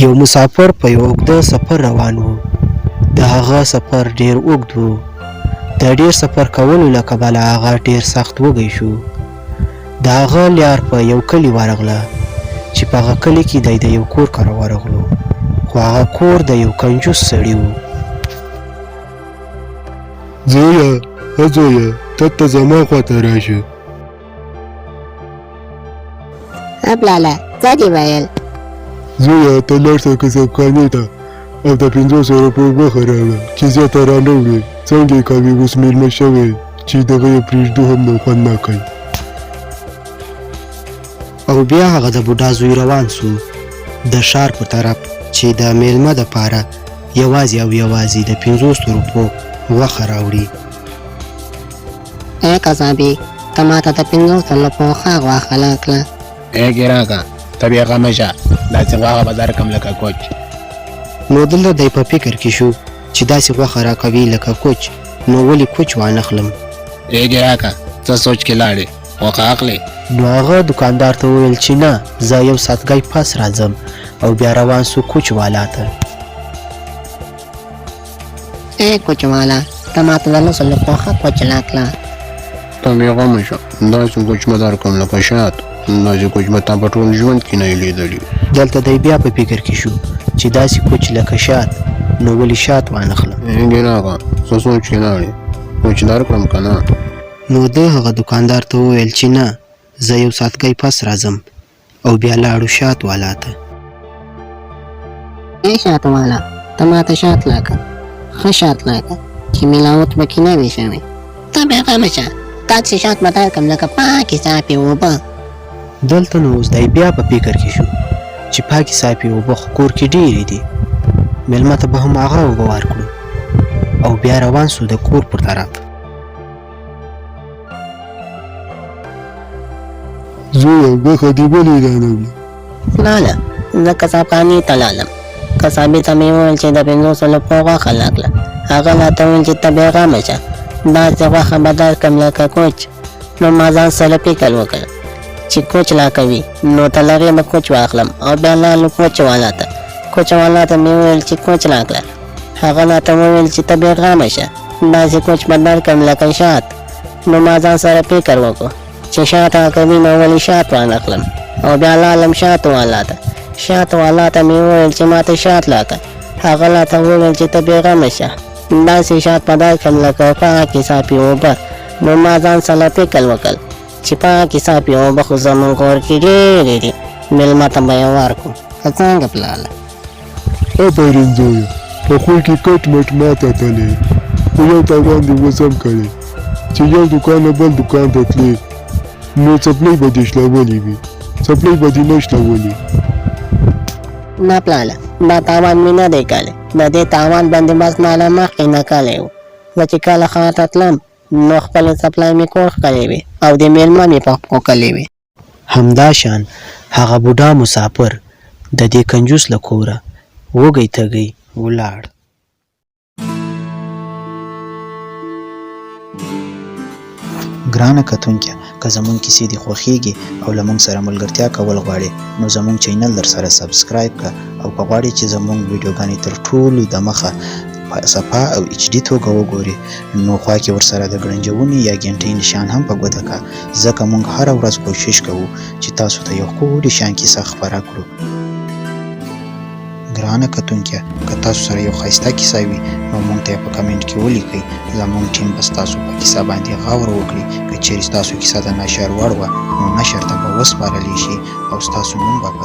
یو مسافر په یو اوږده سفر روان و. د هغه سفر ډېر اوږد و. د ډېر سفر کولو له کبله هغه ډېر سخت وږی شو. د هغه لیار په یو کلي ورغله چې په هغه کلي کې دی د یو کور کره ورغلو، خو هغه کور د یو کنجوس سړي و. زویه، ها زویه، ته ته زما خواته راشه. ها پلاله، څه دې ویل؟ زویه، ته لاړ شه کسبخانې ته او د 500 روپو غوښه راوړه چې زیاته رانه وړې. څنګه یې کوې، اوس مېلمه شوی چې دغه یې پرېږدو هم نو خوند نه کوي. او بیا هغه د بوډا زوی روان سو د ښار په طرف چې د مېلمه دپاره یوازې او یوازې د 500 روپو غوښه راوړي. ای قصابي، ته ماته د 500 روپو ښه غوښه راکړه. ای ګراکه، ته بېغمه شه، داسې غوښه به درکړم لکه کوچ. نو دلته دی په فکر کې شو چې داسې غوښه راکوي لکه کوچ، نو ولې کوچ وانخلم؟ ای ګراکه، څه سوچ کې لاړې، غوښه اخلې؟ نو هغه دوکاندار ته وویل چې نه، زه یو ساعتګی پس راځم، او بیا روان سو کوچ والا ته. ای کوچ والا، ته ماته د 10 روپو ښه کوچ راکړه. ته بېغمه شه، داسې کوچ به درکړم لکه شات، داسې کوچ به تا په ټول ژوند کې نه وي لیدلي. دلته دی بیا په فکر کې شو چې داسې کوچ لکه شات، نو ولې شات وانخلم؟ ای ګراکه، څه سوچ کې لاړې، کوچ درکړم که نه؟ نو ده هغه دوکاندار ته وویل چې نه، زه یو ساعتګی پس راځم، او بیا لاړو شات والا ته. ای شات والا، ته ماته شات راکړه، ښه شات راکړه چې ملاوت پکې نه وي شوی. ته بېغمه شه، داسې شات به درکړم لکه پاکې صافې اوبه. دلته نو اوس دی بیا په فکر کې شو چې پاکې صافې اوبه خو کور کې ډېرې دي، مېلمه ته به هم هغه اوبه ورکړو، او بیا روان سو د کور پر طرف. زویه، غوښه دې ولې رانه وړه؟ لاله، زه قصابخانې ته لاړم، قصابي ته مې وویل چې د 500 روپو غوښه راکړه. هغه راته وویل چې ته بېغمه شه، داسې غوښه به درکړم لکه کوچ. نو ما ځان سره فکر وکړ چې کوچ راکوي، نو تر هغې به کوچ واخلم، او بیا لاړو کوچ والا ته. کوچ والا ته مې وویل چې کوچ راکړه. هغه راته وویل چې ته بېغمه شه، داسې کوچ به درکړم لکه شات. نو ما ځان سره فکر وکړ چې شات راکوي، نو ولې شات وانخلم؟ او بیا لاړم شات والا ته. شات والا ته مې وویل چې ماته شات راکړه. هغه راته وویل چې ته بېغمه شه، داسې شات به درکړم لکه پاکې صافې اوبه. نو ما ځان سره فکر وکړ چې پاکې صافې اوبه خو زموږ کور کې ډېرې دي، مېلمه ته به یې ورکړو، که څنګه پلاله؟ آفرین زویه، په خوی کې کټ مټ ماته تلې، خو یو تاوان دې اوس هم کړی چې یو دوکان نه بل دوکان ته تلې نو څپلۍ به دې شلولې وي، څپلۍ به دې نه شلولې. نه پلاله، دا تاوان مې نه دی کړی، د دې تاوان بندوبست ما له مخکې نه کړی و. زه چې کله ښار ته تلم نو خپلې څپلۍ مې کور کښلې وې او د مېلمه مې په پښو کښلې وې. همداشان هغه بوډا مسافر د دې کنجوس له کوره وږی تږی ولاړ. ګرانه کتونکیه، که زمونږ کیسې دې خوښیږي او له مونږ سره ملګرتیا کول غواړې نو زمونږ چینل درسره سبسکرایب که، او که غواړې چې زمونږ ویډیوګانې تر ټولو دمخه په صفا او اچ ډي توګه وګورې نو خوا کې ورسره د ګړنجونې یا ګینټۍ نشان هم په ګوته که، ځکه مونږ هره ورځ کوشش کوو چې تاسو ته یو ښکلي شان کیسه خپره کړو. ګرانه کتونکیه، که تاسو سره یو ښایسته کیسه وي نو مونږ ته یې په کمنټ کې ولیکئ، زمونږ ټیم به ستاسو په کیسه باندې غور وکړي. که چیرې ستاسو کیسه د نشر وړ وه نو نشر ته به وسپارلی شي او ستاسو نوم به په